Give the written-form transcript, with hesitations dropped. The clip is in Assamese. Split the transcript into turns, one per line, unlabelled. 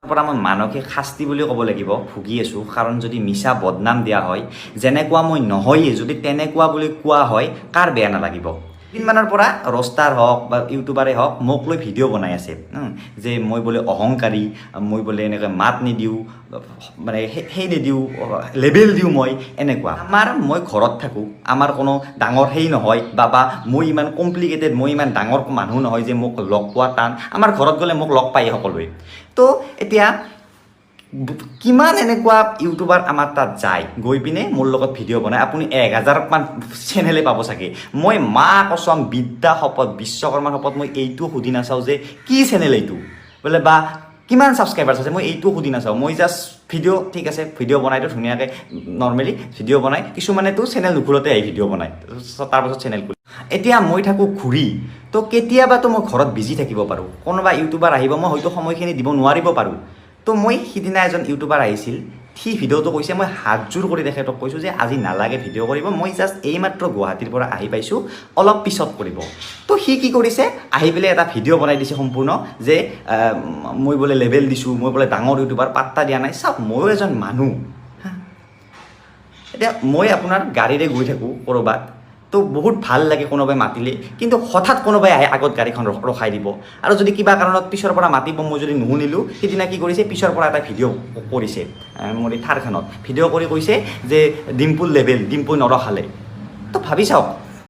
পৰা মই মানসিক শাস্তি বুলি ক'ব লাগিব, ভুগি আছোঁ। কাৰণ যদি মিছা বদনাম দিয়া হয়, যেনেকুৱা মই নহয়েই যদি তেনেকুৱা বুলি কোৱা হয়, কাৰ বেয়া নালাগিব? কেইদিনমানৰ পৰা ৰষ্টাৰ হওক বা ইউটিউবাৰে হওক, মোক লৈ ভিডিঅ' বনাই আছে যে মই বোলে অহংকাৰী, মই বোলে এনেকৈ মাত নিদিওঁ, মানে সেই নিদিওঁ, লেবেল দিওঁ মই এনেকুৱা। আমাৰ মই ঘৰত থাকোঁ, আমাৰ কোনো ডাঙৰ সেই নহয় বা মই ইমান কমপ্লিকেটেড, মই ইমান ডাঙৰ মানুহ নহয় যে মোক লগ পোৱা টান। আমাৰ ঘৰত গ'লে মোক লগ পায় সকলোৱে। তো এতিয়া কিমান এনেকুৱা ইউটিউবাৰ আমাৰ তাত যায়, গৈ পিনে মোৰ লগত ভিডিঅ' বনায়। আপুনি 1000মান চেনেলে পাব চাগে। মই মা কচম, বিদ্যা শপত, বিশ্বকৰ্মাৰ শপত, মই এইটো সুধি নাচাওঁ যে কি চেনেল এইটো বোলে বা কিমান ছাবস্ক্ৰাইবাৰ্ছ আছে। মই এইটো সুধি নাচাওঁ। মই জাষ্ট ভিডিঅ', ঠিক আছে, ভিডিঅ' বনাইতো ধুনীয়াকৈ নৰ্মেলি ভিডিঅ' বনায়। কিছুমানেতো চেনেল নুখোলোতে আহি ভিডিঅ' বনায়, তাৰপাছত চেনেল খোলে। এতিয়া মই থাকোঁ ঘূৰি, তো কেতিয়াবাতো মই ঘৰত বিজি থাকিব পাৰোঁ। কোনোবা ইউটিউবাৰ আহিব, মই হয়তো সময়খিনি দিব নোৱাৰিব পাৰোঁ। তো মই সিদিনা এজন ইউটিউবাৰ আহিছিল, সি ভিডিঅ'টো কৈছে, মই হাতযোৰ কৰি তেখেতক কৈছোঁ যে আজি নালাগে ভিডিঅ' কৰিব, মই জাষ্ট এইমাত্ৰ গুৱাহাটীৰ পৰা আহি পাইছোঁ, অলপ পিছত কৰিব। তো সি কি কৰিছে, আহি পেলাই এটা ভিডিঅ' বনাই দিছে সম্পূৰ্ণ যে মই বোলে লেবেল দিছোঁ, মই বোলে ডাঙৰ ইউটিউবাৰ, পাত্তা দিয়া নাই। চাওক, ময়ো এজন মানুহ। হা, এতিয়া মই আপোনাৰ গাড়ীৰে গৈ থাকোঁ ক'ৰবাত, তো বহুত ভাল লাগে কোনোবাই মাতিলে। কিন্তু হঠাৎ কোনোবাই আহে, আগত গাড়ীখন ৰখাই দিব আৰু যদি কিবা কাৰণত পিছৰ পৰা মাতিব, মই যদি নুশুনিলোঁ। সিদিনা কি কৰিছে, পিছৰ পৰা এটা ভিডিঅ' কৰিছে, মোৰ এই থাৰখনত ভিডিঅ' কৰি কৈছে যে ডিম্পুল লেভেল, ডিম্পুল নৰখালে। তো ভাবি চাওক।